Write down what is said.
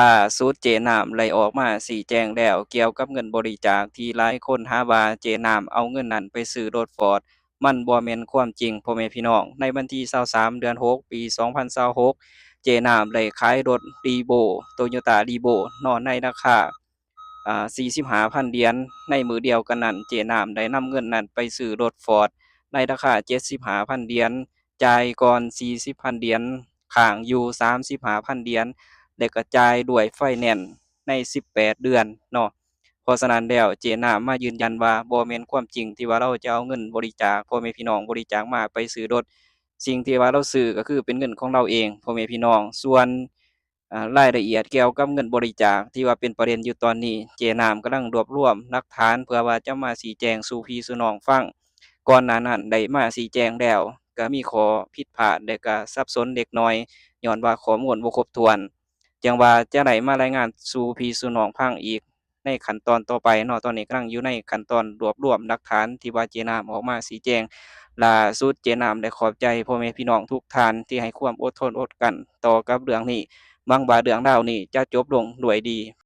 ລ່າສຸດເຈນ້ຳໄດ້ອອກມາຊີ້ແຈງແລ້ວ ກ່ຽວກັບເງິນບໍລິຈາກທີ່ຫຼາຍຄົນຫາວ່າເຈນ້ຳເອົາເງິນນັ້ນໄປຊື້ລົດຟອດ ມັນບໍ່ແມ່ນຄວາມຈິງ ພໍ່ແມ່ພີ່ນ້ອງ. ໃນວັນທີຊາວສາມ ເດືອນຫົກ ປີສອງພັນຊາວຫົກ ເຈນ້ຳໄດ້ຂາຍລົດ Revo Toyota Revo ເນາະ ໃນລາຄາ ອ່າ ສີ່ສິບຫ້າພັນຫຼຽນ. ໃນມື້ດຽວກັນນັ້ນ ເຈນ້ຳໄດ້ນຳເງິນນັ້ນໄປຊື້ລົດຟອດ ໃນລາຄາເຈັດສິບຫ້າພັນຫຼຽນ, ຈ່າຍກ່ອນສີ່ສິບພັນຫຼຽນ, ຄ້າງຢູ່ສາມສິບຫ້າພັນຫຼຽນ ແລະກະຈ່າຍດ້ວຍໄຟແນນໃນສິບແປດເດືອນເນາະ. ເພາະສະນັ້ນແລ້ວ ເຈນ້ຳມາຢືນຢັນວ່າບໍ່ແມ່ນຄວາມຈິງທີ່ວ່າລາວຈະເອົາເງິນບໍລິຈາກ ພໍ່ແມ່ພີ່ນ້ອງບໍລິຈາກມາໄປຊື້ລົດ. ສິ່ງທີ່ວ່າລາວຊື້ກໍຄືເປັນເງິນຂອງລາວເອງ ພໍ່ແມ່ພີ່ນ້ອງ. ສ່ວນ ອ່າ ລາຍລະອຽດກ່ຽວກັບເງິນບໍລິຈາກທີ່ວ່າເປັນປະເດັນຢູ່ຕອນນີ້ ເຈນ້ຳກຳລັງລວບລວມຫຼັກຖານເພື່ອວ່າຈະມາຊີ້ແຈງສູ່ພີ່ສູ່ນ້ອງຟັງ. ກ່ອນໜ້ານັ້ນໄດ້ມາຊີ້ແຈງແລ້ວ ກໍມີຂໍ້ຜິດພາດ ແລະກະສັບສົນເລັກນ້ອຍ ຍ້ອນວ່າຂໍ້ມູນບໍ່ຄົບຖ້ວນ. ຈັ່ງວ່າຈະໄດ້ມາລາຍງານສູ່ພີ່ສູ່ນ້ອງຟັງອີກໃນຂັ້ນຕອນຕໍ່ໄປເນາະ. ຕອນນີ້ກຳລັງຢູ່ໃນຂັ້ນຕອນລວບລວມຫຼັກຖານທີ່ວ່າເຈນ້ຳອອກມາຊີ້ແຈງ. ລ່າສຸດເຈນ້ຳໄດ້ຂອບໃຈພໍ່ແມ່ພີ່ນ້ອງທຸກທ່ານທີ່ໃຫ້ຄວາມອົດທົນອົດກັ້ນຕໍ່ກັບເລື່ອງນີ້. ຫວັງວ່າເລື່ອງລາວນີ້ຈະຈົບລົງດ້ວຍດີ.